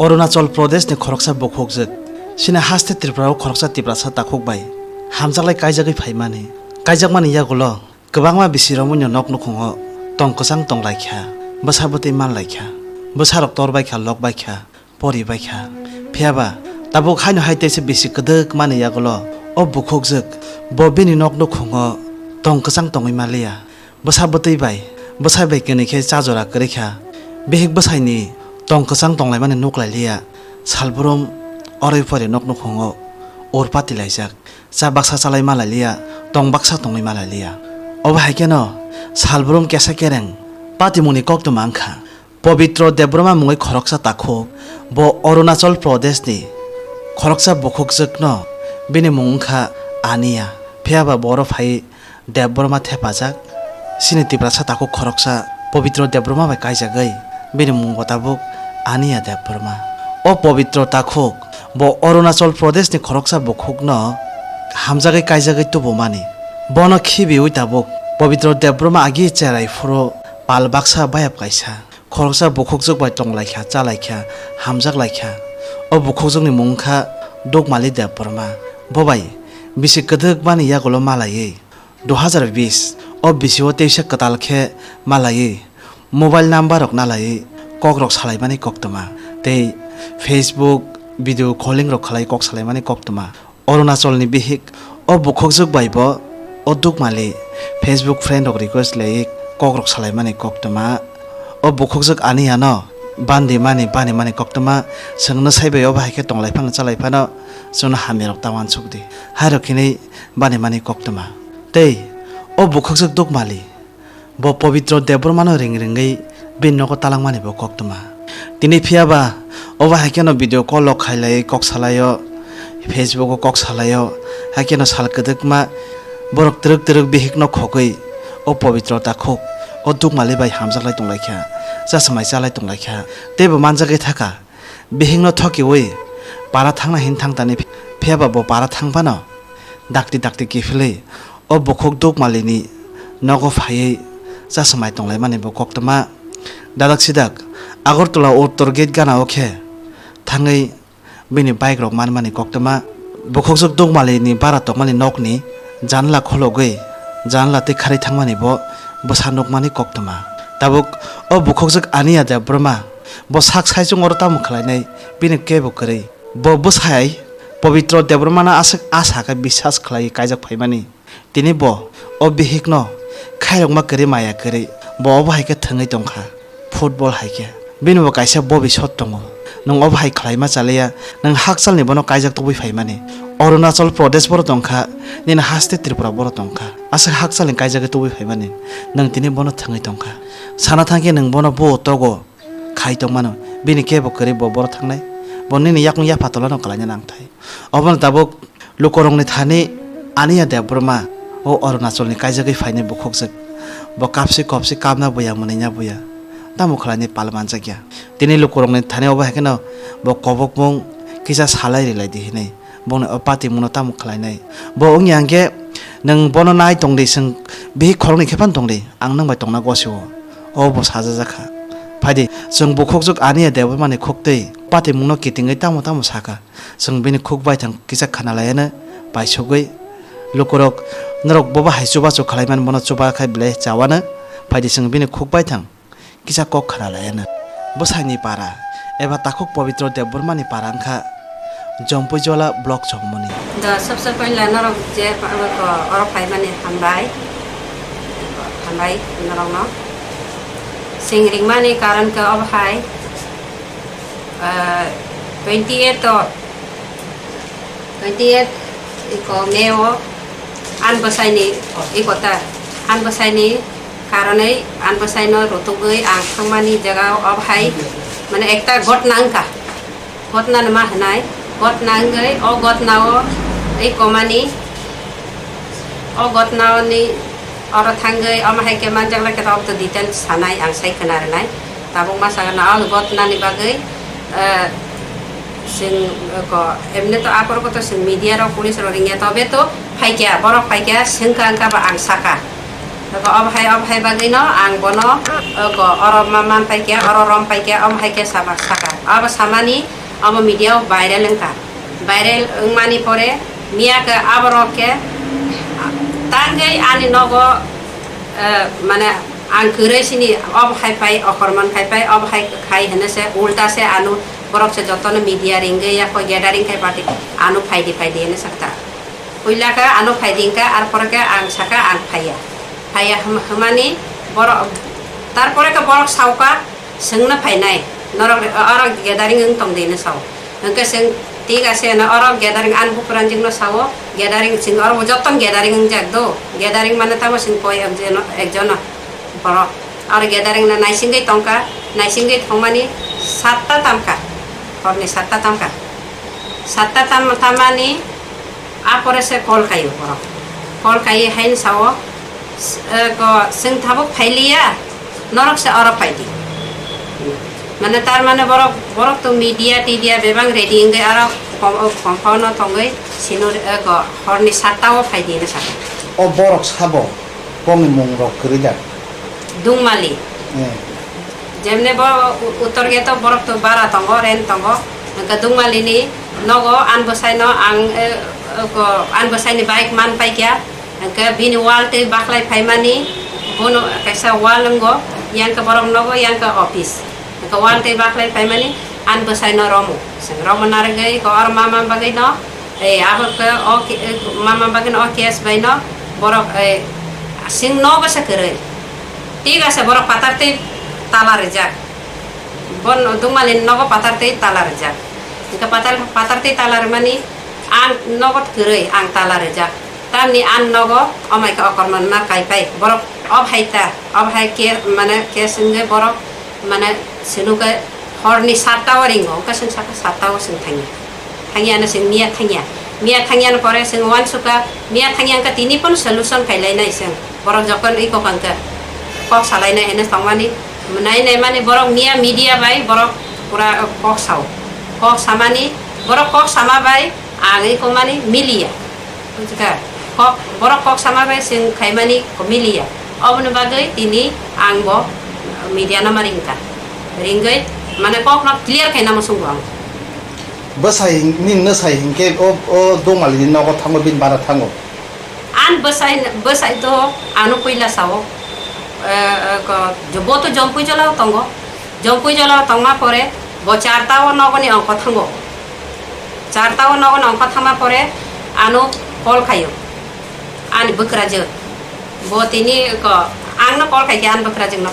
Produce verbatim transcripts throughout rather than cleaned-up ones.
Arunachal Pradeshni khoroksa bukhukjwk, chini haste Tripurao khoroksa Tiprasa takhuk bai hamjaklai kaijagwi phaimani. Kaijakmani yagulo kwbangma bisi romwino nok nukhungo tong kwchang tonglaikha, bwsa bwtwi manlaikha, bwsarok torbaikha, lokbaikha, poribaikha. Phiyaba tabuk haino hai teisa bisi kwdwkmani yagulo o bukhukjwk bo bini nok nukhungo tong kwchang tongwi manliya. Bwsa bwtwi bai, bwsai bai kwnwi khe cha jora kwrwi kha. Bihik bwsaini tong kwchang tonglaimani nuk lai liya. Salbrum oroi pore nok nukhungo ur pati laijak. Cha baksa chalai ma lai liya, tong baksa tongwi ma lai liya. Obo hai kheno salbrum kesa kereng patimungni koktwma wng kha. Pabitra Debbarma mungwi khoroksa takhuk, bo Arunachal Pradeshni khoroksa bukhukjwkno bini mung wng kha Aniya. Phiyaba bo oro phai Debbarma thepajak. Chini Tiprasa takhuk khoroksa Pabitra Debbarma bai kaijagwi bini mung bo tabuk Aniya Debbarma. O Pabitra takhuk bo Arunachal Pradeshni khoroksa bukhukno hamjagwi kaijagwi tubumani. Bono khibiwi tabuk Pabitra Debbarma agi cherai phuru pal baksa bayap kaisa. Khoroksa bukhukjwk bai tonglaikha, chalaikha, hamjaklaikha. O bukhukjwkni mung wngkha Dukmali Debbarma. Bo bai bisi kwdwkmani yagulo malaiwi, dui hajar bish o bisio teisa kwtal khe malaiwi, mobile number rok nalaiwi kokrok salaimani koktwma tei Facebook video calling rok khlai kok salaimani koktwma. Arunachalni bihik o bukhukjwk bai bo o Dukmali Facebook friend rok request laiwi kokrok salaimani koktwma. O bukhukjwk ani ano bandi mani bani mani koktwma, chwngno sai bai obo hai khe tonglai phano chalai phano chwngno hamya rok ta uansuk di. Hai rok hinwi bani mani koktwma. Tei o bukhukjwk Dukmali bo Pabitra Debbarmano ring ringwi bini nogo talangmani bo koktwma. Tini phiyaba obo hai kheno video call rok khailai kok salaio, Facebook o kok salaio, hai kheno sal kwdwkma borok twrwk twrwk bihikno khogwi o Pabitra takhuk o Dukmali bai hamjaklai tonglaikha, chasmai chalai tonglaikha, teibo manjagwi thaka. Bihikno thokiwi para thangna hin thangtani phiyaba bo para thang phano dakti dakti kiphilwi o bukhuk Dukmalini nogo phaiwi chasmai tonglaimani bo koktwma. Dadak sidak Agartala Uttor Gate gana o khe thangwi bini bike rok manmani koktwma. Bukhukjwk Dukmalini bara tongmani nokni janla khologwi janla tei kharwi thangmani bo bwsa nukmani koktwma. Tabuk o bukhukjwk Aniya Debbarma bo sak saichung oro tamo khlainai bini kebo kwrwi. Bo bwsai Pabitra Debbarmano aswk asa khe biswas khlaiwi kaijak phaimani. Tini bo o bihikno khairokma kwrwi maya kwrwi bo obo hai khe thwngwi tongkha. Football hai khe bini bo kaisa bobisot tongo. Nwng obo hai khlaima chaliya, nwng hakchalni bono kaijak tubui phaimani. Arunachal Pradesh boro tongkha, nini haste Tripura boro tongkha. Aswk hakchalni kaijagwi tubui phaimani, nwng tini bono thwngwi tongkha. Sana thangkhe nwng bono buo togo khai tongmano, bini kebo kwrwi bo boro thangnai. Bo nini yakung yapha tolano kwlaina nangthai. Obono tabuk lukurokni thani Aniya Debbarma o Arunachalni kaijagwi phainai bukhukjwk. Bo kapsi kopsi kapna buya, mwnwina buya. Tamo khlainai pal manjakya. Tini lukurokni thani obo hai kheno bo kobokmung kisa salai rilai di hinwi. Bongni o patimungno tamo khlainai? Bo wngya hwnkhe, nwng bono nai tongdi, chwng bihik khoroknwi khe phano tongdi, ang nwng bai tongna gosio. O bo sajajak kha. Phaidi, chwng bukhukjwk Aniya Debbarmani khuktwi patimungno kitingwi tamo tamo sakha. Chwng bini khuk baithang kisa khna laiano paisugwi, lukurok, norok bobo hai chubachu khlaimani, bono chuba khai belai chawano. Phaidi, chwng bini khuk baithang kisa kok khna laiano. Bwsaini para eba takhuk Pabitra Debbarmani para wngkha Jompuijola block chongmoni. Da sabse paila norok je pa-, ko-, oro phaimani hambai. Hambai norokno. Sing ringmani karon khe obo hai, ah, twenty eight o Twenty eight iko May o, an bwsaini, iko ta, an bwsaini karonwi an bwsaino rutugwi ang thangmani jaga o bahai, mane ekta gotna wngkha, gotna no ma hwnai, gotna wngwi o gotna o iko mani, o gotna oni oro thangwi omo hai khe manjak lai khe tok to detail sanai ang sai khna rwnai. Tabuk ma sakha na, o gotnani bagwi, eh, chwng, eh, ko, emne to aphuru koto chwng media rok, police rok ringya, tobe to phaikya, borok phaikya, swngkha wngkha ba ang sakha. Eko obo hai, obo hai bagwi no ang bono, eko oro ma man pai khe, oro rom pai khe, omo hai khe sama saka. Abo samani omo media o viral wngkha. Viral wngmani pore miya khe aborok khe tangwi ani nogo, eh, mane ang kwrwi sini obo hai pai, okorman khai pai, obo hai khai hwnwi se ulta se ano borok se jotono media ringwi yako gathering khai party ano phaidi phaidi hwnwi sakha. Puila khe ano phaidi hwnkha, ar pore khe ang sakha ang phaiya. Phaiya hwm-, hwmani borok, tarpore khe borok saukha, swngna phainai, norok oro gathering wng tong di hinwi sao. Hwnkhe chwng, "Thik ase, no oro gathering," ani bukuranjwkno sao, "Gathering chwng oro bo joto gathering wngjak do, gathering mane tamo chwng koi ekjono, ekjono borok." Oro gathering no naisingwi tongkha, naisingwi thongmani satta tamkha, horni satta tamkha. Satta tam-, tamani, apore se call khaio borok. Call khai haino sao, s-, eh, ko, "Chwng tabuk phailiya, norok se oro phaidi." Mane tar mane borok, borok to media tidia bebak ready wngwi aro kom-, o compound o tongwi sino, eh, ko, horni satta o phaidi hinwi sakha. O borok sabo, bongni mung rok kwrwi da? Dungmali. Eh. Jemne bo u-, uttor gate o borok to bara tongo, rent tongo. Hwnkhe Dungmali ni nogo an bwsai no ang, eh, eh, ko, an bwsai ni bike man paikha. Hwnkhe bini wall twi baklai phaimani, bono kaisa wall wngo, yang khe borok nogo, yang khe office. Hwnkhe wall twi baklai phaimani an bwsai no romo. Chwng romo narwgwi ko oro mama bagwi no Ei, abo khe o ke-, eh, mama bagwino o case bai no borok, eh, sing nogo se kwrwi. Thik ase, borok patar tei tala rijak. Bon Dungmali nogo patar tei tala rijak. Hwnkhe patar, patar tei tala rwmani ang nogo kwrwi, ang tala rijak. Tamni ang nogo amai khe okorman ma kai pai. Borok ob hai ta, ob hai ke, mane case wngwi borok mane, swnukhe horni satta o ringo, wngkha chwng sakha satta o chwng thangya. Thangya no chwng miya thangya. Miya thangya no pore chwng uansukha, miya thangya wngkha tini phano solution khailai nai chwng. Borok jokhon iko kangkha, kok salai nai hino tongmani, nai nai mani borok miya media bai borok pura kok sao. Kok samani, borok kok sama bai ang iko mani miliya. Bujikha, kok, borok kok sama bai chwng khaimani miliya. Oboni bagwi tini ang bo media no ma ringkha. Ringwi mane kok no clear khaina muchungo ang. Bwsai hing-, nini bwsai hinkhe o, o Dungmali ni nogo thango, bini bara thango. An bwsai, bwsai to ano puila sao. Eh, eh, ko, jo-, bo to Jompui Jolao tongo. Jompui Jolao tongma pore bo charta o nogoni ongkho thango. Charta o nogo nongkha thangma pore ano call khaio. Ani bwkrajwk. Bo tini ko, angno call khaikhe ani bwkrajwkno.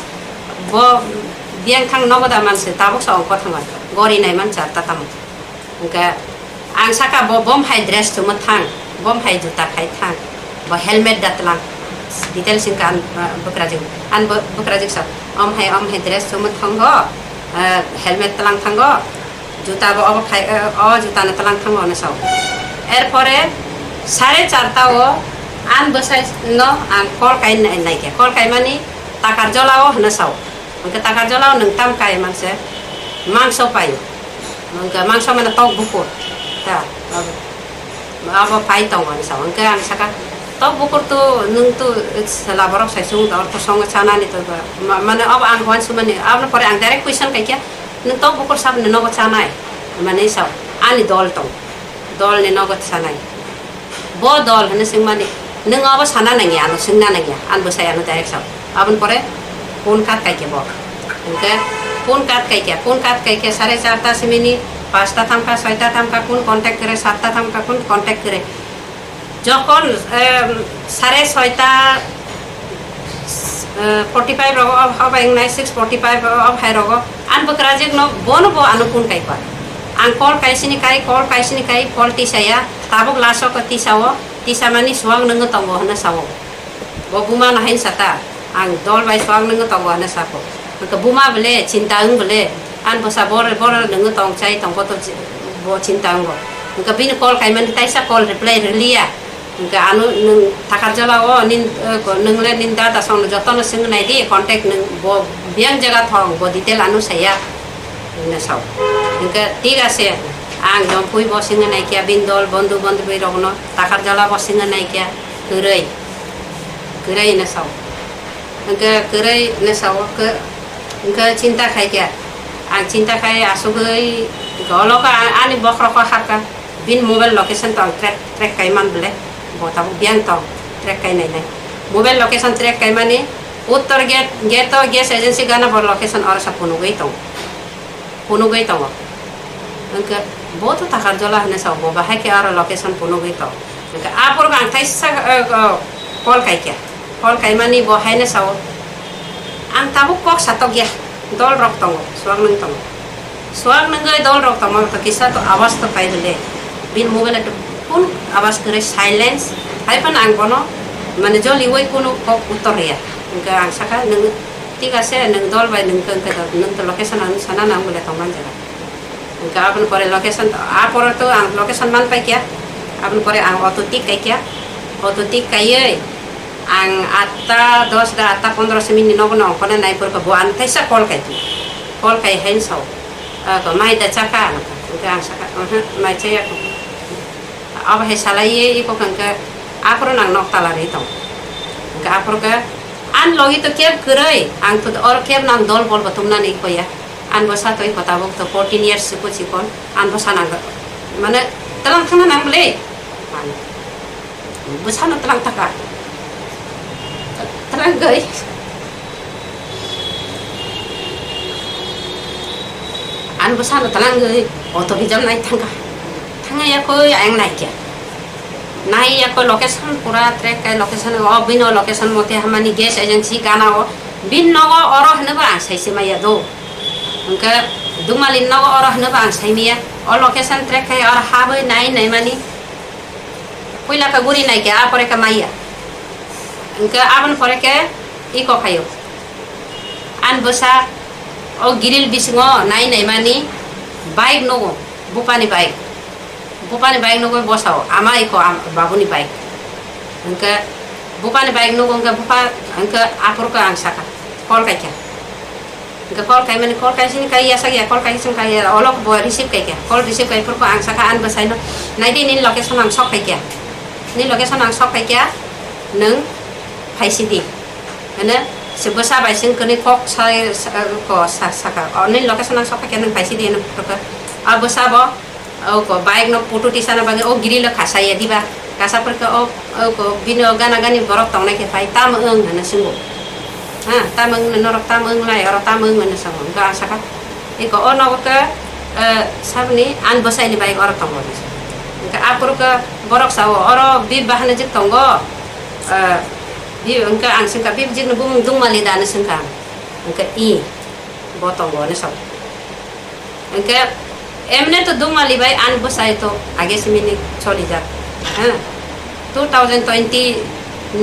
Bo biyang thang nogo da manse, tabuk sa ongkha thangma. Gori naiman charta tamo. Hwnkhe ang saka bo bom hai dress chumwi thang, bom hai juta khai thang. Bo helmet da tlang. Details wngkha an, ah, bwkrajwk. An bw-, bwkrajwk sa, "Om hai, om hai dress chumwi thango, ah, helmet tlang thango." Juta bo obo khai, eh, o juta no tlang thango hwnwi sao. Erpore sare charta o an bwsai no ang call kai nai, nai khe. Call kai mani Takarjola o hwnwi sao. Hwnkhe Takarjola o nwng tam kai manse mangso pai. Hwnkhe mangso mane tok bukur. Ta, abo, abo pai tongo hwnwi sao. Hwnkhe ang saka, "Tok bukur to nwng to sela borok sai sung dor to songo chanani to ba." Ma-, mane obo ang hwan sumani. Aboni pore ang direct question kai khe, "Nwng tok bukur saboni nogo chanai?" Mane sao, "Ani dol tong, dol ni nogo chanai." Bo dol hwnwi swngmani, "Nwng obo sana nangya, ano swngna nangya, an bwsai ano direct sao." Aboni pore phone kat kai khe bo. Hwnkhe phone kat kai khe, phone kat kai khe sare charta simini, pasta thamkha, soita thamkha, kun contact kwrwi, satta thamkha, kun contact kwrwi. Jokhon, em, sare soita, eh, forty five rogo, ob, ob wngnai six forty five rogo, ob hai rogo, an bwkrajwkno bono bo ano phone kai kha. Ang call kaisini kai, call kaisini kai, call tisaya, tabuk last o tisao, tisamani suwak nwngo tongo hwnwi sao. Bo buma no hain sata, ang dol bai suwak nwngo tongo hwnwi sako. Hwnkhe buma bole, chinta wng bole, an bwsa bor, bor nwngo tong chai tong, bo to chi-, bo chinta wngo. Hwnkhe bini call kaimani taisa call reply rwliya. Hwnkhe ano nwng Takarjola o nin, eh, ko, nwng le nin dada song no joto no swngwi nai di, contact nwng bo biyang jaga thong, bo detail ano saya. Hwnwi sao. Hwnkhe thik ase, ang Jompui bo swngwi nai khe, bini dol bondhu bondhubwi rokno Takarjola bo swngwi nai khe, kwrwi, kwrwi hwnwi sao. Hwnkhe kwrwi nesa o khe, hwnkhe chinta khai khe, ang chinta khai asugwi hwnkhe olo khe a-, ani bokhorok o hapkha, bini mobile location to ang track, track kai man bwle, bo tabuk biyang tong, track kai nai nai. Mobile location track kai mani, uttor gate, gate o gas agency gana bo location oro sa phunugwi tong. Phunugwi tongo. Hwnkhe bo to Takarjola hinwi sao, bo bahai khe aro location phunugwi tong. Hwnkhe aphuru ang thaisa, eh, eh, call kaikha. Call kaimani bo haino sao, "Ang tabuk kok satok ya, dol rok tongo, suak nwng tongo." Suak nwngwi dol rok tongma to kisa to awas to pai bwle. Bini mobile to phone awas kwrwi silence. Hai phano ang bono mane joliui kunu kok uttor ya. Hwnkhe ang saka, "Nwng Thik ase, nwng dol bai nwng khe, wngkhe dol, nwng to location ang sana nang bole tongman jaga." Hwnkhe aboni pore location, a pore to ang location man paikya. Aboni pore ang auto tik kaikya. Auto tik kaiwi ang atta dos da atta pondro simi ni nogo no ongkhorna nai porkha bo ang thaisa call kai. Call kai haino sao, "Ah, ko mai da chaka?" Hwnkhe ang saka, "Aha, mai chaya ko." Abo hai salaiwi iko hwnkhe aphuru nang nok tala ri tong. Hwnkhe aphuru khe, "Ani logi to keb kwrwi, ang to oro keb nang dol bol bo tumnani iko ya. Ani bwsa to iko tabuk to fourteen years chikon chikon, ani bwsa nang mane twlang thangna nang bwle." Ani bwsano twlang taka. Twlangwi. Ani bwsano twlangwi auto rijam nai thangkha. Thangya koi ayang naikya. Naiya koi location pura track kai location o bini location mote hamani gas agency gana o bin nogo oro hwnwi bo ang saisi maya do. Hwnkhe Dungmali nogo oro hwnwi bo ang saimaya. O location track kai oro habwi nai naimani. Puila khe guri nai khe, a pore khe maya. Hwnkhe aboni pore khe iko khaio. Ani bwsa o grill bisingo nai naimani bike nugo, bupani bike. Bupani bike nugwi bosao, ama iko am-, babuni bike. Hwnkhe bupani bike nugo hwnkhe bupa, hwnkhe aphuru khe ang saka, call kaikha. Hwnkhe call kaimani, call kaisini kai ya sak ya, call kaisini kai ya, olo bo receive kaikha. Call receive kai phuru ang saka ani bwsaino, "Naidi nini location ang sok phaikha. Nini location ang sok phaikha, nwng phaisidi." Hwno se bwsa bai sing kwnwi kok sai, sa-, ko sa-, saka, "O nini location ang sok phaikha, nwng phaisidi," hwno phuru khe. A bwsa bo, O ko bike no putu tisana bagwi o grill o khasaiya diba? Kasa phurkhe o, o ko bini o gana gani borok tongnai khe phai, "Tamo wng?" hwnwi swngo. Ha, "Tamo wng, norok tamo wng lai, oro tamo wng?" hwnwi swngo. Hwnkhe ang sakha, "Eko o nogo khe, eh, saboni ani bwsaini bike oro tongo," hwnwi swngo. Hwnkhe aphuru khe borok sao, "Oro bip bahanajik tongo." Eh, bi-, hwnkhe ang swngkha, "Bip jikni bumung Dungmali da?" hwnwi swngkha ang. Hwnkhe, "I, bo tongo," hwnwi sao. Hwnkhe emne to Dungmali bai ani bwsai to age simini cholijak. Ha? Two thousand twenty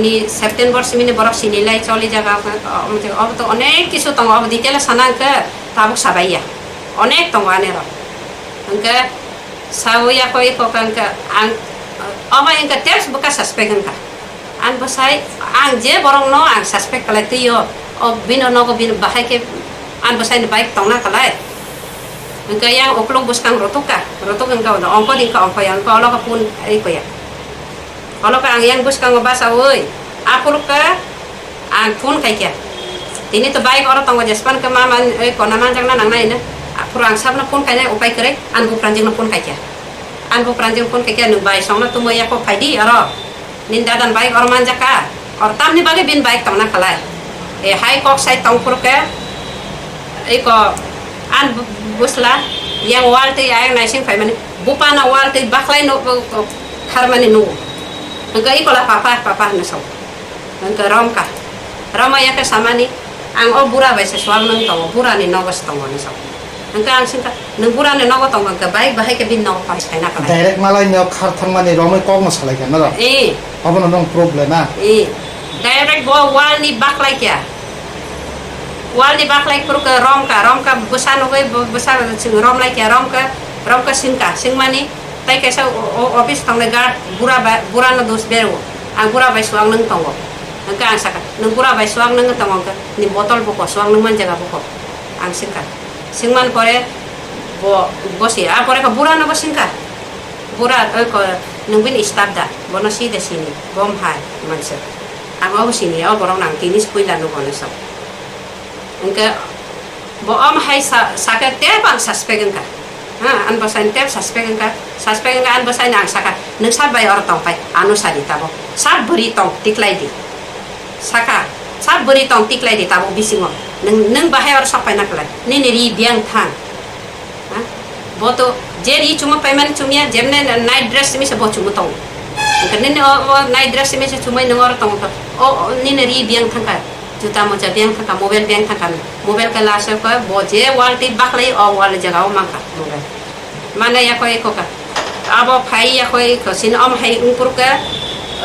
ni September simini borok sinilai cholijak, obo to onek kisu tongo, obo detail sana hwnkhe tabuk sabaiya. Onek tongo ani rok. Hwnkhe sawi yakho iko hwnkhe ang, obo hwnkhe teps bwkha suspect wngkha. Ang bwsai, ang je borokno ang suspect khlai twi o, o bini nogo bini bahai khe ang bwsaini bike tongna khlai. Hwnkhe yang uklok bwskang rotok ka, rotok hwnkhe ongko di, hwnkhe ongko ya, hwnkhe olo khe phone ri ko ya. Olo khe ang yang bwskango bachaui, aphuru khe ang phone khai khe. Tini to bike oro tongo, jespan khe ma man, oi kona manjakna nangnai hino. Aphuru ang sabno phone khainai upai kwrwi, ang bupranjwkno phone khai khe. Ang bupranjwk phone khai khe, "Nwng bai songno tumui ya kho, phai di oro." Nini dadan bike oro manjak ka, oro tamni bagwi bini bike tongna khalai. E hai kok sai tong phuru khe, iko an bu-, busla yang wal twi ayang naising phaimani, bupana wal twi bakhlai no, o, o, kharmani nugo. Hwnkhe ikola, "Papa, papa," hwnwi sao. Hwnkhe romkha. Roma yakhe samani, "Ang o bura bai se suak nung tongo, burani nogo se tongo," hwnwi sao. Hwnkhe ang swngkha, "Nwng burani nogo tongo hwnkhe bike bahai khe bini nogo phai saina khlai?" Direct malai nok khar thangmani romwi kokno salai kha, no? Eh. Obono nwng problem, ah? Eh. Direct bo wall ni baklai kha. Wall ni baklai phuru khe romkha, romkha bwsa nugwi bo-, bwsa chwng romlai kha, romkha, romkha swngkha, swngmani tai kaisa o-, o-, office tongnai guard bura ba-, burano dos bero. Ang bura bai suak nung tongo. Hwnkhe ang sakha, "Nwng bura bai suak nung tongo hwnkhe ni botol bukho, suak nung man jaga bukho?" Ang swngkha. Swngmani pore bo, bo si, a pore khe bura no bo swngkha. Bura, oi ko, nwng bini staff da? Bono si de sini, bom hai, manse. Ang obo sini ya, o borok nang tini se puila nugo no sok. Hwnkhe bo om hai sa, sake tep ang suspect wngkha. Ha, an bwsai tep suspect wngkha. Suspect wngkha an bwsai ang saka, "Nwng sat bai oro tong pai, ano sadi tabuk. Sat bwrwi tong, tiklai di." Saka, "Sat bwrwi tong, tiklai di tabuk bisingo. Nwng, nwng bahai oro sok paina kwlai. Nini ri biyang thang." Ha? Bo to je ri chumui paimani chumya, jemne night dress simi se bo chumui tongo. Hwnkhe nini o, o night dress simi se chumui nwng oro tongo to. O, o, nini ri biyang thangkha, juta moja biyang thangkha, mobile biyang thangkha. Mobile khe last o khe bo je wall twi baklai o wall jagao mankha mobile. Mane yakho eko ka. Abo phai yakho eko sini om hai wngpur khe,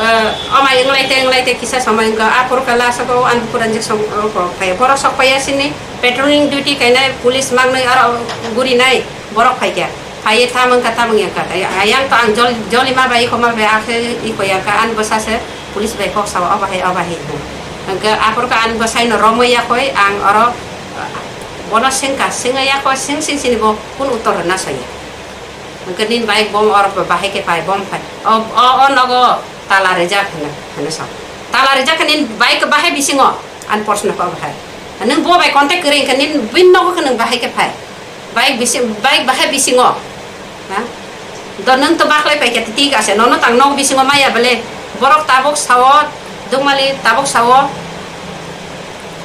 eh, om hai wnglai te wnglai te kisa somoi wngkha. Aphuru khe last o khe o ani pura injection o khe phai. Borok sok phaiya sini. Patrolling duty kainai police mangnwi aro gurinai borok phaikha. Phaiwi tamo wngkha, tamo wngya wngkha. Ayang to ang jol-, jolima bai iko mal bai akhe iko ya wngkha, ani bwsa se police bai kok sao, obo hai, obo hai hino. Hwnkhe aphuru khe ani bwsai no romwi yakoi ang oro bono swngkha, swngwi yakho swng sing sini bo kun uttor rwna saya. Hwnkhe nini bike bom oro bahai khe phai, bom phai. O, o, o nogo tala rijak hwno, hwno sa. Tala rijak khe nini bike bahai bisingo. Ani proshno khe obo hai. Nwng bo bai contact kwrwi wngkha, nini bini nogo khe nwng bahai khe phai. Bike bisi-, bike bahai bisingo. Ha? Do nwng to baklai pai khe tik ase, nono tang nok bisingo maya bele. Borok tabuk sao, Dungmali tabuk sao.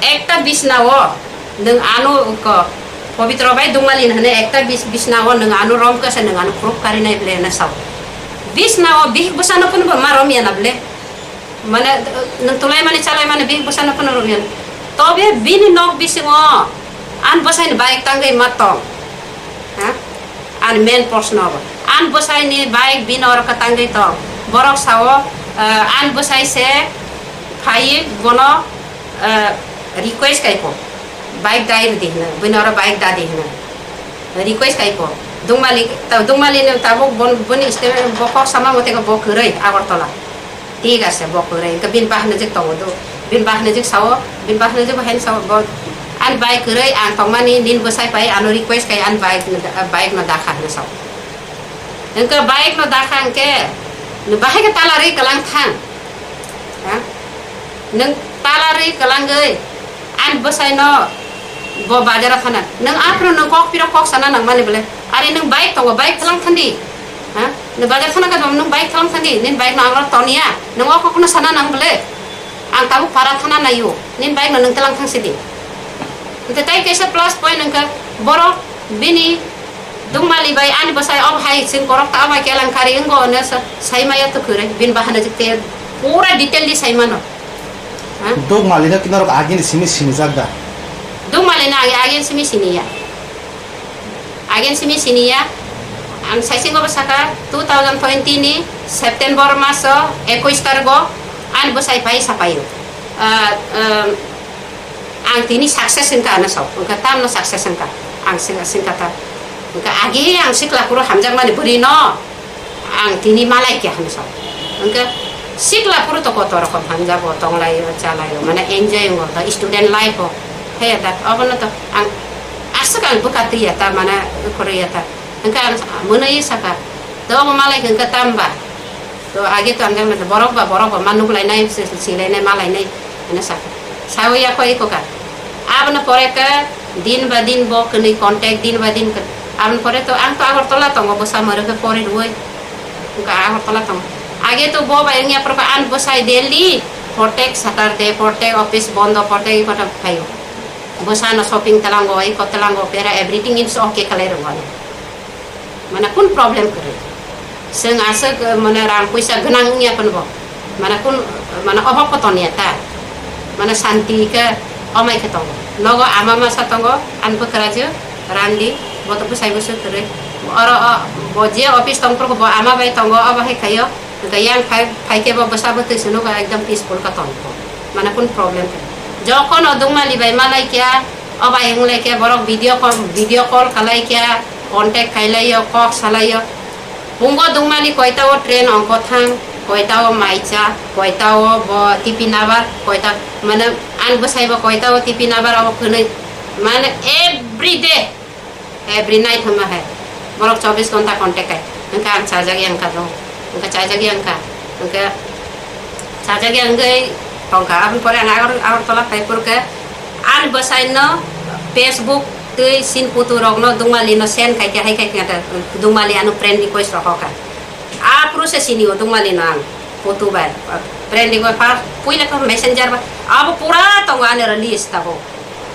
Ekta bisna o nwng ano ko Pabitra bai Dungmali hwnwi ekta bis-, bisna o nwng ano rom khe se nwng ano proof kari nai bele hwnwi sao. Bisna o bihik bwsano phunbo ma rom ya na bele. Mane, nwng tulai mani chalai mani bihik bwsano phano rwngya. Tobe bini nok bisingo an bwsaini bike tangwi ma tong. Ha? Ani main proshno bo. An bwsaini bike bini oro khe tangwi tong. Borok sao, eh, an bwsai se phaiwi bono, eh, request kai pho. Bike dai rwdi hwnwi. Bini oro bike dadi hwnwi. Request kai pho. Dungmali, ta-, Dungmali no tabuk bon-, boni statement bo kok sama mote khe bo kwrwi Agartala. Thik ase, bo kwrwi. Hwnkhe bini bahai no jik tongo do. Bini bahai no jik sao, bini bahai no jik bo haino sao, bo ani bai kwrwi ang tongmani nini bwsai pai ano request kai ani bike no da-, bike no dakha hwnwi sao. Hwnkhe bike no dakha hwnkhe, bahai khe tala rwi kwlang thang. Ha? Nwng tala rwi kwlangwi ani bwsai no bo bazar o thana. Nwng aphuru nwng kok piro kok sana nangmani bole. Ari nwng bike tongo, bike kwlang thandi. Ha? Nwng bazar thana ka nwng bike kwlang thandi. Nini bike no ang oro toniya. Nwng o kok no sana nang bole. Ang tabuk para thana naio. Nini bike no nwng twlang thang sidi. Hwnkhe tai kaisa plus point hwnkhe borok bini Dungmali bai ani bwsai obo hai chwng korok ta obo hai kelang kari wngo hwnwi sa-, sai maya to kwrwi. Bini bahai no jik te pura detail di sai mano. Ha? Dungmali no kinorok agini simi sinijak da? Dungmali no agi-, agini simi siniya. Agini simi siniya. Ang saisingo bo saka two thousand twenty ni September maso ekush tarigo ani bwsai pai sapaio. Ah, um, Ang tini success wngkha hwnwi sao, wngkha tamno success wngkha, ang sing-, singkha ta. Wngkha agi ang sikla phuru hamjakmani bwrwi no ang tini malai kya hwnwi sao. Wngkha sikla phuru to kotor rokom hamjago, tonglaio, chalaio, mane enjoy wngo ta student life o. He da, obono to ang aswk ang bwkha twi ya ta, mane khorwi ya ta. Wngkha ang mwnwi saka, to obo malai kha wngkha tamba. To age to ang borok ba borok ba ma nuklainai, si-, silainai, malainai, hwnwi sakha. Sawi ya koi koka. Aboni pore khe din ba din bo kwnwi contact, din ba din kwn-, aboni pore to ang to Agartala tongo, bwsa mwrwkhe pori rwui. Wngkha Agartala tongo. Age to bo bai wngya phuru khe ani bwsai daily protek Saturday, protek office bondo, protek ikoto phaio. Bwsano shopping tlango, iko tlango, pera everything is okay khlai rwgo ani. Mane kun problem kwrwi? Chwng aswk, eh, mane rang puisa gwnang wngya phano bo. Mane kun, mane obhab bo tongya ta. Mane santi khe omai khe tongo. Nogo ama masa tongo, ani bwkrajwk, randi, bo to bwsai bwswk kwrwi. Oro o, bo je office tong phuru bo ama bai tongo, obo hai khaio. Hwnkhe yang phai, phai khe bo bwsa bwtwi se nugo ekdom peaceful khe tong kho. Mane kun problem khe? Jokhon o Dungmali bai malai khe, o bai wng lai khe borok video call, video call khalai khe, contact khailai o, kok salai o. Pungo Dungmali koita o train ongkho thang, koita o maicha, koita o bo T P nabar, koita mane ani bwsai bo koita o T P nabar obo kwnwi. Mane every day. Every night hwnma hai. Borok chobbish ghonta contact hai. Hwnkhe ang chajak yang kha do. Hwnkhe chajak yang kha. Hwnkhe chajak yang wngwi Tongkha, aboni pore ang Agar-, Agartala phai phurkhe, ani bwsaino Facebook twi sin photo rokno Dungmali no send khaikhe, hai khaikhe ta Dungmali ano friend request rok hokha. Aphuru se sini o Dungmali no ang photo bai, friend request pa puila khe messenger bai, abo pura tongo ani oro list tabuk.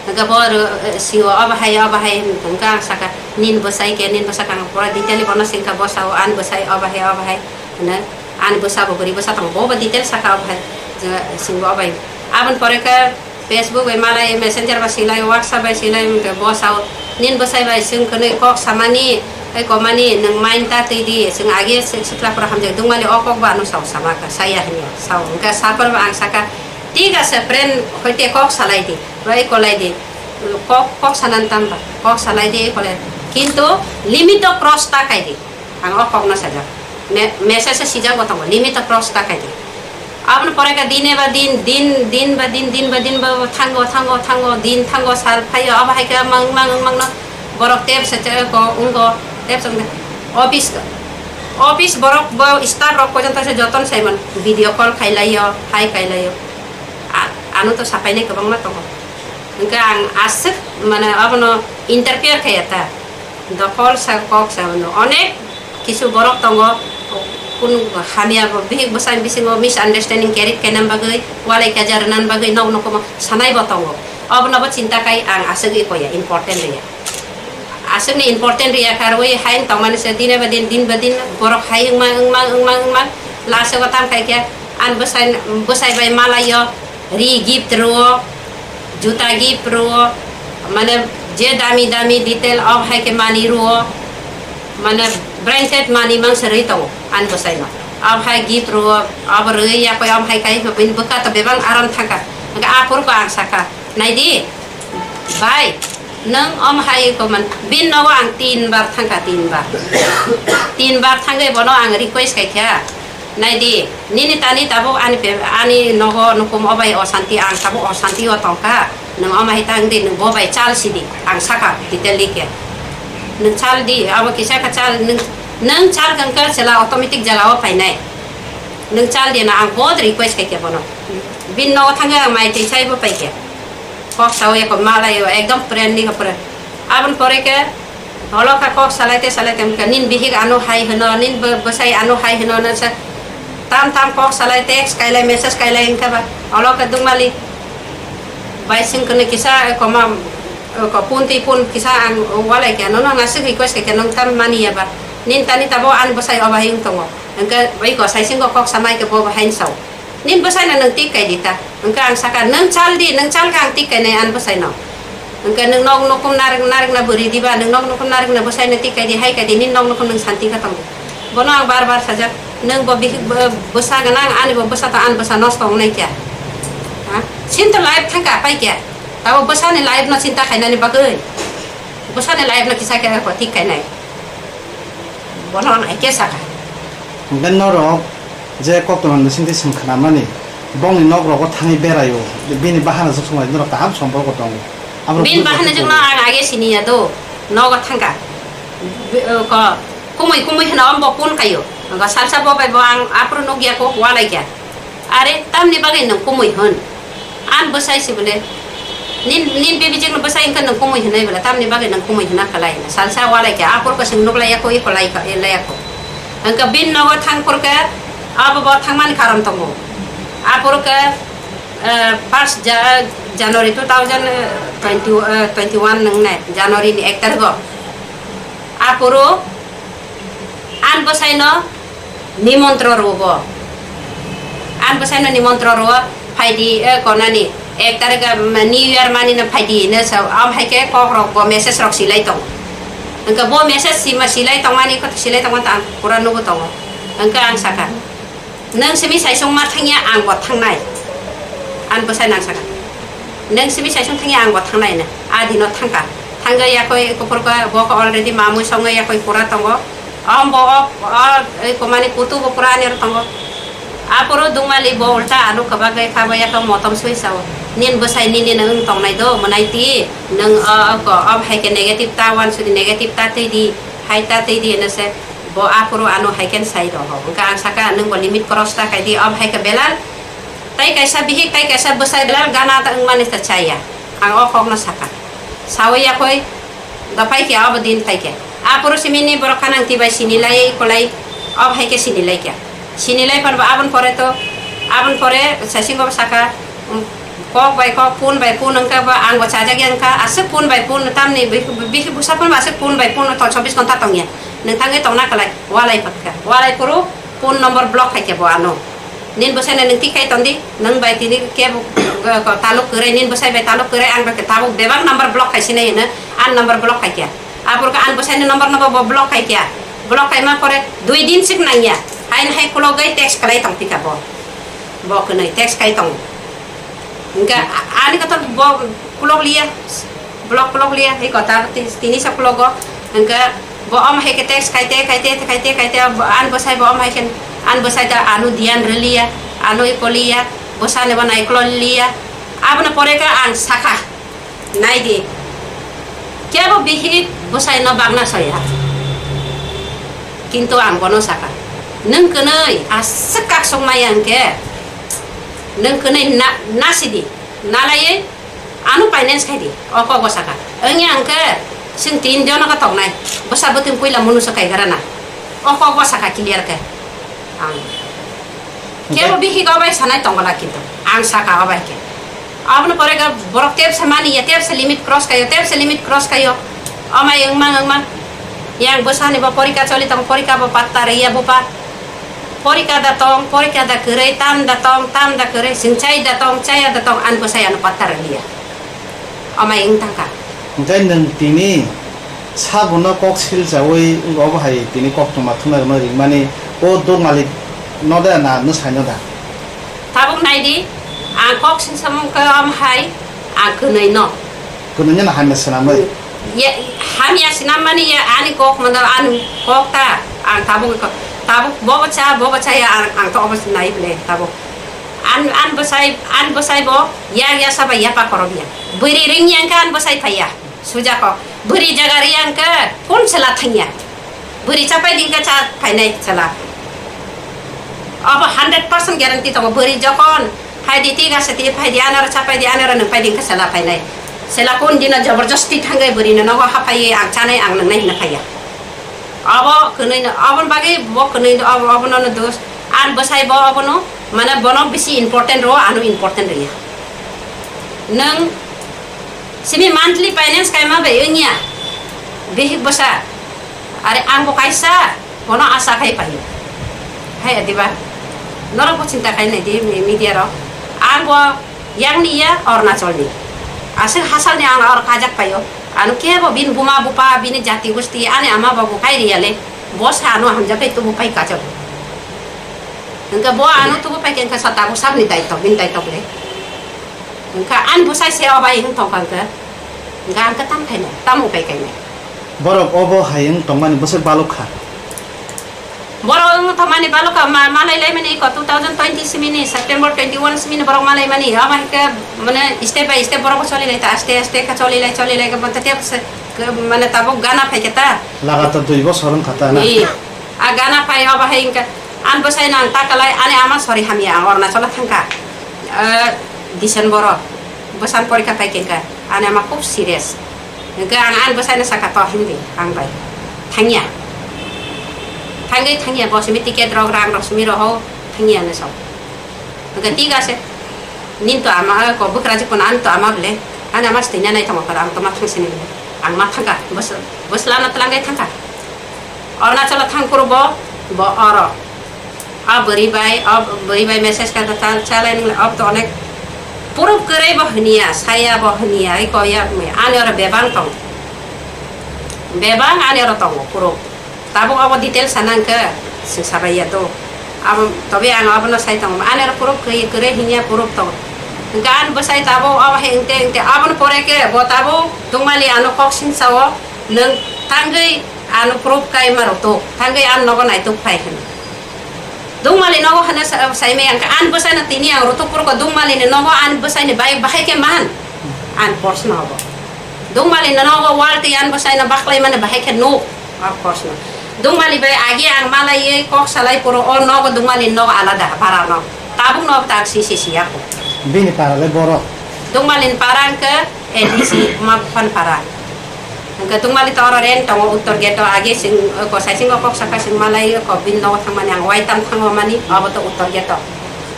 Hwnkhe bo, eh, sio obo hai, obo hai hwnkhe ang sakha, "Nini bwsai khe, nini bwsa khe?" Ang pura detail bono swngkha, bo sao, "Ani bwsai obo hai, obo hai," hwnwi. Ani bwsa bo bwrwi bwsa tongo, bo bo detail sakha obo hai, je swngbo obo hai. Aboni pore khe Facebook bai malai, Messenger bai swilai, WhatsApp bai swilai, hwnkhe bo sao, "Nini bwsai bai chwng kwnwi kok samani, tei komani nwng mind ta twi di, chwng age se-, sikla phuru hamjak Dungmali o kok bo ano sao sama kha, saya," hwnwi sao. Hwnkhe saphuru ang sakha, "Thik ase, friend hoite kok salai di." Bai kolai di, kok, kok sanan tamba, kok salai di, kolai. Kintu limit o cross ta kai di. Ang o kok no sajak. Me-, message se sijak bo tongo, limit o cross ta kai di. Aboni pore ka dine ba din, din, din ba din, din ba din ba thango, thango, thango, din thango, sal phaio, abo hai khe mang, mang, mang no borok tep se te ko, ungo, tep se office, office borok bo staff rok pojonto se joton sai man, video call khai laio, hai khai laio. A-, ano to sapai nai kwbangma tongo. Hwnkhe ang aswk, mane, abono interfere khaiya ta. Dokhol sa, kok sa, bono onek kisu borok tongo, kun hamya bo bihik bwsani bisingo misunderstanding carry khaina bagwi, walai kaja rwna bagwi nok nokomo sanai bo tongo. Obono bo chinta khai ang aswk wi koya, important rwya. Aswkni important rwya kha rwi hain tongmani se dine ba din, din ba din borok hai wngma, wngma, wngma, wngma, last o tam khai khe ani bwsai, bwsai bai malaio. Ri gift rwo, juta gift rwo, mane je dami dami detail ob hai khe mani rwo, mane branded mani mangsa rwi tongo ani bwsaino. Ob hai gift rwo, abo rwi yakoi ob hai kai bini bwkha to bebak aram thangkha. Hwnkhe aphuru khe ang sakha, "Naidi, bai, nwng om hai khe man, bini nogo ang tin bar thangkha, tin bar." Tin bar thangwi bono ang request kaikha, "Naidi, nini tani tabuk ani pe-, ani nogo nukum obai osanti, ang tabuk osanti o tongkha. Nwng omo hai tang di, nwng bo bai chal sidi," ang sakha detail di khe. "Nwng chal di, abo kisa kha chal, nwng, nwng chal kang kha chela automatic jaga o phainai. Nwng chal di na," ang bod request kaikha bono. Bini nogo thangwi ang mai twi chai bo paikha. Kok sao eko malai o, ekdom friend ni kha pura. Aboni pore khe, Olo kha kok salai te salai te wngkha, "Nini bihik ano hai hwno, nini bw-, bwsai ano hai hwno," hwnsa tam tam kok salai, text kailai, message kailai wngkha ba. Olo kha Dungmali bai swng khe kisa, eh, koma, eh, ko phone twi phone kisa ang walai khe, "Nono ang aswk request khe, khe nwng tam mani ya ba? Nini tani tabo ani bwsai obo hai wng tongo." Hwnkhe bai ko sai singko kok samai khe bo bo hai wng sao. Nini bwsai no nwng tik kai di ta. Hwnkhe ang sakha, "Nwng chal di, nwng chal khe ang tik kainai ani bwsai no." Hwnkhe nwng nok nukhung narwk, narwkna bwrwi diba, nwng nok nukhung narwkna bwsai no tik kai di, hai kai di, nini nok nukhung nwng santi khe tong di. Bono ang bar bar sajak, "Nwng bo bihik bw-, bwsa gwnang, ani bo bwsa tong, ani bwsa nosto wngnai kya? Ha? Sini to life thangkha, pai kya? Tabo bwsani life no chinta khainani bagwi? Bwsani life no kisa khe bo tik kainai." Bono ang hai khe sakha. Hwnkhe norok je koktwmani bisingtwi swng khnamani, bongni nok rogo thangwi beraio, bini bahana jwk swnglai norok kaham somporko tongo. Aboni bahana jwkno ang age siniya do, nogo thangkha. Bi-, o, ko, kumui kumui hwno ombo kun kaio. Hwnkhe salsa bo bai bo ang aphuru nukya kok walai kha. Are, tamni bagwi nwng kumui hwn? Ani bwsai se bole. Nin, nin bebijik ni bwsai wngkha nwng kumui hwnwi bole, tamni bagwi nwng kumui hwna khalai. Salsa walai khe, aphuru khe chwng nuk laiya kho, iko lai kha, e laiya kho. Hwnkhe bini nogo thang phuru khe, abo bo thangmani karon tongo. Aphuru khe, eh, first Ja-, January two thousand twenty, eh, twenty-one nwngnai, January ni ek tarikh o. Aphuru ani bwsai no, Nimontro rwo bo. Ani bwsai no nimontro rwo, phaidi, e, konani, ek tarikh, um, New Year mani no phaidi, no sa, am hai khe kok rok bo message rok silai tong. Hwnkhe bo message sima silai tongmani, kok silai tongmani ang pura nugo tongo. Hwnkhe ang sakha, "Nwng simi saisung ma thangya, ang bo thangnai." Ani bwsai no ang sakha, "Nwng simi saisung thangya, ang bo thangnai," hwnwi. A dino thangkha. Thangwi yakoi kuphur khe bo khe already mamui songwi yakoi pura tongo. Om bo o, o, ei komani putu bo pura ani oro tongo. Aphuru Dungmali bo ulta ano kwbagwi kha bo yakho motom sui sao. "Nini bwsai nini no wng tongnai do, mwnai ti, nwng o, o, ko, o hai khe negative ta, uansukni negative ta twi di, hai ta twi di," hwnwi se bo aphuru ano hai khe sai rw ho. Hwnkhe ang sakha, "Nwng bo limit cross ta khai di, o hai khe belai." Tai kaisa bihik, tai kaisa bwsai belai gana ta wngmani ta chaya. Ang o kokno sakha. Sawi yakoi dophai khe abo din phai khe. Aphuru simini borok khanang tibai sini lai, ikolai, ob hai khe sini lai khe. Sini lai phan bo abon pore to, abon pore sasingo sakha, um, kok bai kok, pun bai pun wngkha ba, ang bo chajak ya wngkha, aswk pun bai pun, tamni bih-, bih-, bwsa phan bo aswk pun bai pun to chobbish ghonta tongya. Nwng thangwi tongna kwlai, walai phatkha. Walai phuru phone number block khai khe bo ano. Nin bwsai no nwng tik khai tongdi, nwng bai tini kebo, uh, taluk kwrwi, nin bwsai bai taluk kwrwi, ang bai khe tabuk bebak number block khai sinai hino, an number block khai khe. Aphuru khe an bwsai ni number no bo block khai khe. Block khai ma pore dui din sik nangya. Hain hai khulogwi text khlai tong pika bo. Bo kwnwi text khai tong. Hingke a-, ani kotor bo kulok liya, blok kulok liya, iko ta ti-, tini sa kulogo, hingke bo om hai ke text kaite, kaite, kaite, kaite, bo an bwsai bo om hai ke, an bwsai ta anu diyan riliya, anu ikoliya, bwsani bo naikolol liya, abono pore ke ang sakha, naidi, kebo bihik bwsai no bagna soya, kintu ang bono sakha, nwng kwnwi aswk kaksok maya hingke, nwng kwnwi na, nasidi, nalaiwi, Ano finance khai di, o kok bo saka. Wngya hwnkhe, chwng tin jono khe toknai. Bwsa bwtwng puila munu se kaigra na. O kok bo saka clear khe. Ang. Kebo bihik o bai sanai tongla kintu. Ang saka o bai khe. Aboni pore khe borok tep se mani ya, tep se limit cross khayo, tep se limit cross khayo. O mai wngma wngma. Yang bwsani bo porika choli tong, porika bo patta rwya bupa. Porika da tong, porika da kwrwi, tam da tong, tam da kwrwi, chwng chai da tong, chaya da tong, ani bwsai ano patta rwliya. Amai wng tangkha. Hwnkhe nwng tini sabono kok silchaui obo hai tini koktwma thumnairokno ringmani o duk malik no da na nwsai no da? Tabuk nai di, ang kok singsamung khe omo hai, ang kwnwi no. Kwnwi no hamya swnamwi? Ye, hamya swnammani ya, ani kok mano, ani kok ta, ang tabuk, tabuk bobo cha, bobo cha ya, ang, ang to obo nai ble, tabuk. An, an bwsai, an bwsai bo, ya, ya saba ya pa korok ya. Bwrwi ring yang khe an bwsai phai ya, suja kok. Bwrwi jaga ri yang khe, phone sela thang ya. Bwrwi chapai din khe cha phainai chwla. Abo hundred percent guarantee tongo. Bwrwi jokon phai di, tik ase, ti phai di, anaro chapai di, anaro nwng phai din khe chwla phainai. Chwla kun dino joborjosti thangwi bwrwino nogo haphaiwi ang chanai, ang nwngnai hwnna phaiya. Abo kwnwi no, aboni bagwi bo kwnwi no, abo, abono no dos. An bwsai bo abono, mane bono bisi important rwo, ano important rwya. Nwng simi monthly finance kaima bai wngya, bihik bwsa. Are ang bo kaisa, bono asa khai paio. Hai adiba, norok bo chinta khai nai di, mi-, media rok. Ang bo yang ni ya, Arunachal ni. Aswk hasal ni ang oro kajak paio. Ano kebo bini buma bupa, bini jati gusti, ani ama babu khai riya le. Bo sa ano hamjak kai tubu pai kajak. Hingke bo ano tubu pai khe hingke sa tabuk sabni daitwk, bini daitwk le. Hingke an bwsai se obai hing tongkha hingke. Hingke ang khe tam khainai, tam upai khainai. Borok obo hai wng tongmani bwswk balok kha. Borok wng tongmani balok kha, ma-, malai laimani iko two thousand twenty simini, September twenty one simini borok malaimani. Omo hai khe mane step by step borok choli lai ta, aste aste khe choli lai, choli lai khe bo tei tei se, khe mane tabuk gana phai khe ta. Lagatar dui bosor wng kha ta na? Ee. A gana phai obo hai wngkha, ani bwsai no ang ta kwlai, ani ama sori hamya, ang Arunachal o thangkha, ah, December o bwsani porikha phai khe wngkha, ani ama khub serious. Hwnkhe ang ani bwsai no sakha, to hindi ang bai thangya, thangwi thangya, bo simi ticket rok, rang rok simi rohor, thangya hinwi sa. Hwnkhe thik ase, nini to ama, ko bwkrajwk phano ani to ama bwle, ani ama se twi nai nai tongo, ang to ma thang sini bwle, ang ma thangkha, bwsla no twlang khe thangkha. Arunachal o thang phuru bo, bo oro. A bwrwi bai, a bwrwi bai message kha ta, chalai nung le, ob to onek proof kwrwi bo hwniya, saya bo hwniya, iko ya, ani oro bebang tong. Bebang ani oro tongo proof. Tabuk obo detail sana hwnkhe, swng sabai ya do. Abo, tobe ang abono sai tongo. Ani oro proof kwrwi, kwrwi hwnya proof tongo. Hwnkhe ani bwsai tabuk obo hai wngte wngte, abono pore khe bo tabuk tungmali ano kok singsa o. Nwng tangwi ano proof kai ma rw tok, tangwi ano nogo naitok phai hwn. Dungmali nogo hwnwi sa-, saimai ang kha, ani bwsai no tini ang rw tok phuru ko Dungmali ni nogo ani bwsai ni bai bahai khe man, ani proshno obo. Dungmali ni nogo wal twi ani bwsai no baklai mani bahai khe nuk, o proshno. Dungmali bai agi ang malaiwi kok salai phuru o nogo Dungmali ni nogo alada para no. Tabuk no tak si si si ako. Bini para le borok. Dungmalin para hwnkhe A D C ma phan para. Hwnkhe Dungmali to oro rent tongo uttor gate o age sing ko sai sing kok saka sing malai ko bin no thangmani ang wai tam thango mani abo to uttor gate o.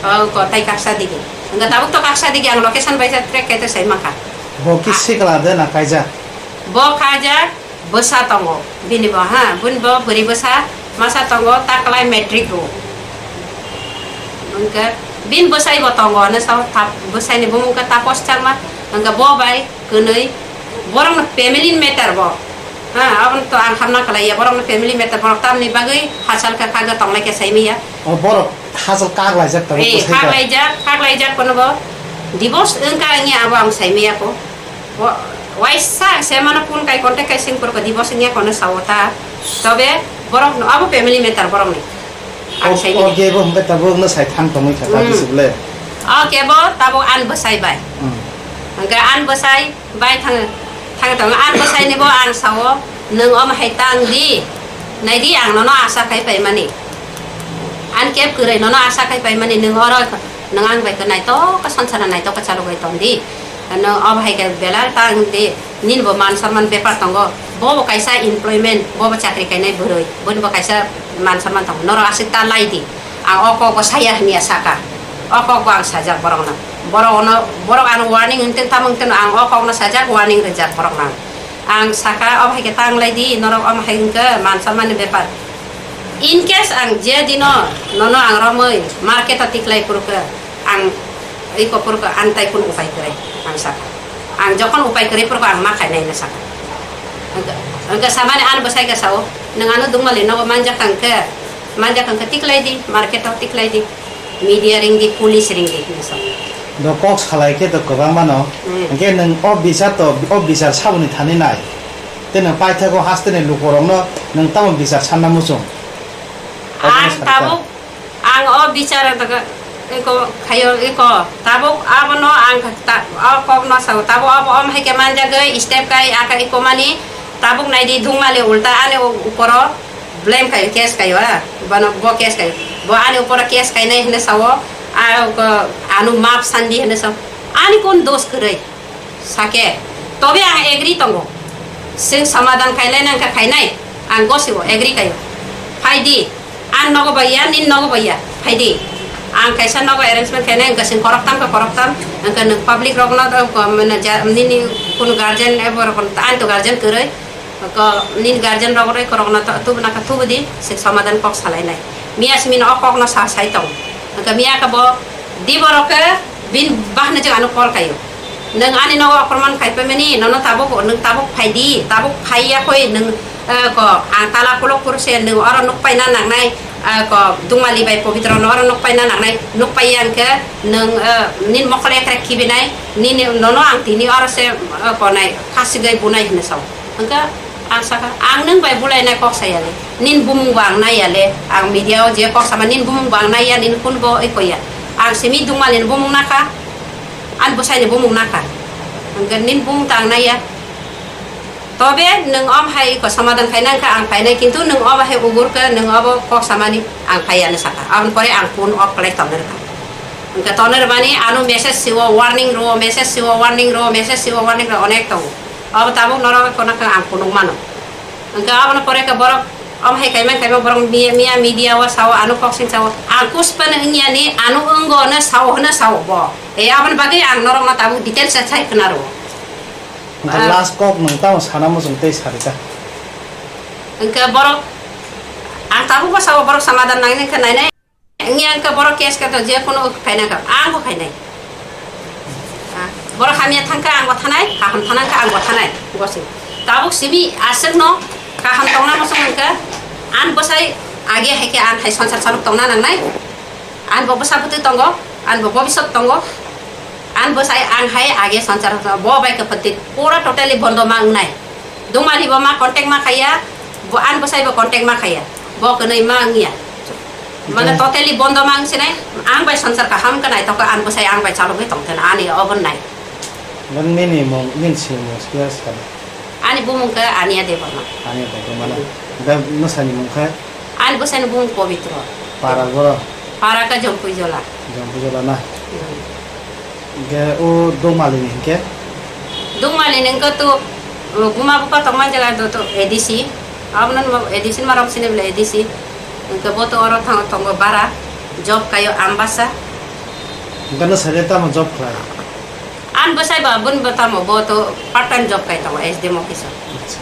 O ko tai kaksa digi. Hwnkhe tabuk to kaksa digi ang location bai track khe to sai maka. Bo ki sikla de na kaijak? Bo kaijak. Bwsa tongo, bini bo, ha, bini bo bwrwi bwsa masa tongo, ta kwlai matric rw. Hwnkhe bini bwsai bo tongo, hwnwi sao, ta-, bwsaini bumung khe Tapos Chakma, hwnkhe bo bai kwnwi, borokni family ni matter bo, ha, aboni to ang hamna khlaiya, borokni family matter, borok tamni bagwi hachal khe khagwi tonglai khe saimanya. O borok hachal kak laijak tongo, eh, bwsai kak bo. Laijak, kak laijak kono bo, divorce wngkha wngya abo ang saimanya ko. Wa-, waisa se mano phone kai contact kai sing purko divorce wngya kono sao ta. Tobe borok no abo family matter borok ni. Ang O, sai o ni. Gebo hwnkhe tabuk no sai thang tongwi kha ta Hmm. Bisi ble. O kebo tabuk an bwsai bai. Hmm. Hwnkhe an bwsai bai thang, thang tong an bwsai ni bo ang sao nwng om hai tang di. Nai di ang nono asa khai pai mani. An keb kwrwi nono asa khai pai mani nwng oro nwng ang bai khe naitok khe sansara naitok khe chalogwi tong di. Nwng obo hai khe belai ta wng di, nini bo man sonman bepar tongo. Bo bo kaisa employment, bo bo chakri kainai bwrwi, boni bo kaisa man sonman tongo. Norok aswk ta lai di. Ang o kok bo saya hwnwi saka. O kok bo ang sajak borok no. Borok no, borok ano warning wngtwng tamo wngtwng ang o kok no sajak, warning rijak borok no. Ang saka obo hai khe ta wng lai di, norok omo hai wngkhe man sonman ni bepar. In case ang je dino nono ang romwi market o tiklai phuru khe, ang iko phuru khe ang tai phunu upai kwrwi, ang sakha. Ang jokhon upai kwrwi phuru khe ang ma khainai hwnwi sakha. Hwnkhe, hwnkhe samani ani bwsai khe sao, "Nwng ano Dungmali nogo manjak kha hwnkhe, manjak kha hwnkhe tiklai di, market o tiklai di, media ring di, police ring di," hwnwi sao. Do kok salai khe do kwbangma no. Hmm. Hwnkhe nwng o bichar to, o bichar saboni thani nai. Tei nwng paithago hasteni lukurokno nwng tamo bichar sanna muchung? Ang tabuk, ang o bichar daga eko khayo eko, tabuk abono ang ta-, o kokno sao, tabuk abo om hai khe manjagwi step kai aka eko mani, tabuk naidi Dungmali ulta ani u-, uporo blame khayo, case khayo, ha, bono bo case khayo, bo ani uporo case khainai hwnwi sao, a, ko, ano map sandi hwnwi sao, ani kun dos kwrwi? Sake, tobe ang agree tongo. Chwng somadhan khailai nang kha khainai, ang gosio agree khaio. Phai di, ang nogo bai ya, nin nogo bai ya, phai di. Ang kaisa nogo arrangement khainai, hwnkhe chwng khoroktham khe khoroktham, hwnkhe nwng public rokno, mane ja-, nini kunu guardian, ebo rokno, ang to guardian kwrwi, hwnkhe nini guardian rok rwi korokno to, tubuna khe tubu di, chwng somadhan kok salainai. Miya simi no o kok no sa sai tong. Hwnkhe miya khe bo di borok khe, Bini bahai no je ano call khaio. Nwng ani nogo okorman khai phaimani, nono tabuk, nwng tabuk phai di, tabuk phai ya khoi nwng, eh, ko, ang tala kuluk puru se nwng oro nuk paina nangnai, eh, ko, Dungmali bai Pobitro no oro nuk paina nangnai, nuk pai ya hwnkhe nwng, eh, nini mokol ekrek khibinai, nini nono ang tini oro se, eh, ko nai, khasigwi bunai hwnwi sao. Hwnkhe ang sakha, ang nwng bai bulainai kok saya le. Nini bumung bo ang naiya le. Ang media o je kok sama nini bumung bo ang naiya, nini kun bo oi koya. Ang simi Dungmali ni bumung nakha, ani bwsai ni bumung nakha. Hwnkhe nini bumung ta ang naiya. Tobe nwng om hai ko somadhan khaina wngkha ang phainai, kintu nwng obo hai ugur khe nwng obo kok samani ang phaiya no sakha. Aboni pore ang phone off khlai tongnai rwkha. Hwnkhe tongnai rwmani ano message siwo warning rwo, message siwo warning rwo, message siwo warning rwo onek tongo. Abo tabuk norok kono khe ang phunuk mano. Hwnkhe abono pore khe borok, omo hai kaima kaima borok miya, miya media o sao, ano kok sing sao, ang kuspano wngya ni, ano wngo no sao hwno sao bo. E aboni bagwi ang norokno tabuk details se sai khna rwo. Hwnkhe ah, last kok nwng tamo sana muchung tei sari ta? Hwnkhe borok, ang tabuk bo sao borok samadan nangni wngkha nainai. Wngya wngkha borok case khe to je kono khaina kha, ang bo khainai. Ah, borok hamya thangkha ang bo thanai, kaham thanangkha ang bo thanai, gosing. Tabuk simi aswkno kaham tongna muchung hwnkha, an bwsai age hai khe an hai sansar saluk tongna nangnai. An bo bwsa bwtwi tongo, an bo bobisot tongo. An bwsai ang hai age sansar bo bai khe pwtwi pura totally bondo ma wngnai. Dungmali bo ma contact ma khaiya, bo an bwsai bo contact ma khaiya. Bo kwnwi ma wngya. Mane totally bondo ma wngsinai, ang bai sansar kaham khe naithok khe an bwsai ang bai chalogwi tongtheno ani obo nai. Nang nini mung, nini simung siya sana? Ani bumung khe Ania Debbarma. Ania Debbarma na. Da nwsani mung khe? Ani bwsani bumung Pobitro. Para goro? Para ka Jompui Jola. Jompui Jola na. Hmm. Hingke o Dongmali ni hingke? Dongmali ni hingke to, uh, buma buka tongma jaga do to A D C. Abno A D C ni maram sini bela A D C. Hingke bo to oro thang tongo bara. Job kayo Ambasa. Hingke no sari tamo job khlai? An bwsai ba bun bo tamo bo to part time job kai tongo S D M office o. Acha.